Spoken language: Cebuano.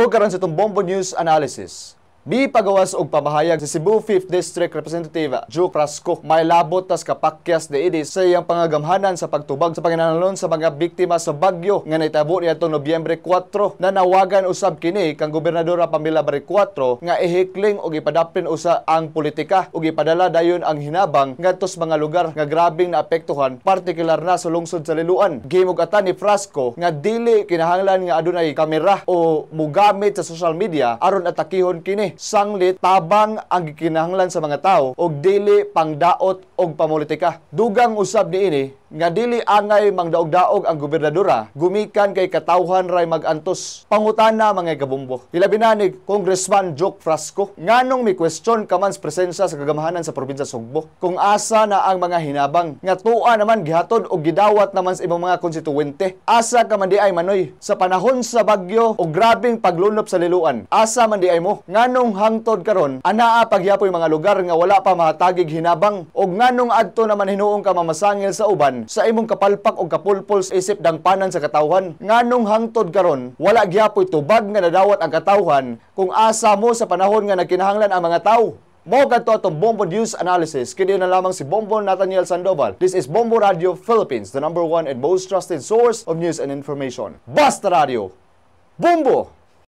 Ug karon sa atong Bombo News Analysis, mipagawas og pamahayag sa Cebu 5th District Representative Joe Frasco. May labot tas kapakyas niini sa iyang pangagamhanan sa pagtubag sa panginahanglanon sa mga biktima sa bagyo nga nahitabo niadtong Nobyembre 4. Nanawagan usab kini kang Gobernadora Pamela Baricuatro nga ihikling og ipadaplin usa ang politika ug ipadala dayon ang hinabang ngadto sa mga lugar nga grabeng naapektuhan, partikular na sa lungsod sa Liloan. Gimug-atan ni Frasco nga dili kinahanglan nga adunay kamera o mugamit sa social media aron atakihon kini, sanglit tabang ang gikinahanglan sa mga tao og dili pangdaot og pamulitika. Dugang usab niini nga dili angay mangdaog-daog ang gobernadora gumikan kay katawhan ray magantos. Pangutana, mga kabombo, hilabi na ni Congressman Joke Frasco, nganong mi question ka man sa presensya sa kagamhanan sa probinsya Sugbo kung asa na ang mga hinabang nga tua naman gihatod og gidawat naman sa imong mga konstituente? Asa ka man diay, manoy, sa panahon sa bagyo o grabeng paglunop sa Liloan? Asa man diay mo? Nganong hangtod karon anaa pagyapoy mga lugar nga wala pa mahatagig hinabang? Og nganong adto naman hinuon ka mamasangil sa uban sa imong kapalpak og kapulpol sa isip dangpanan sa katawhan? Nganong hangtod karon wala gyapoy tubag nga nadawat ang katawhan kung asa mo sa panahon nga nagkinahanglan ang mga tawo? Mao kadto atong Bombo News Analysis. Kini na lamang si Bombo Nathaniel Sandoval. This is Bombo Radio Philippines, the number one and most trusted source of news and information. Basta Radio! Bombo!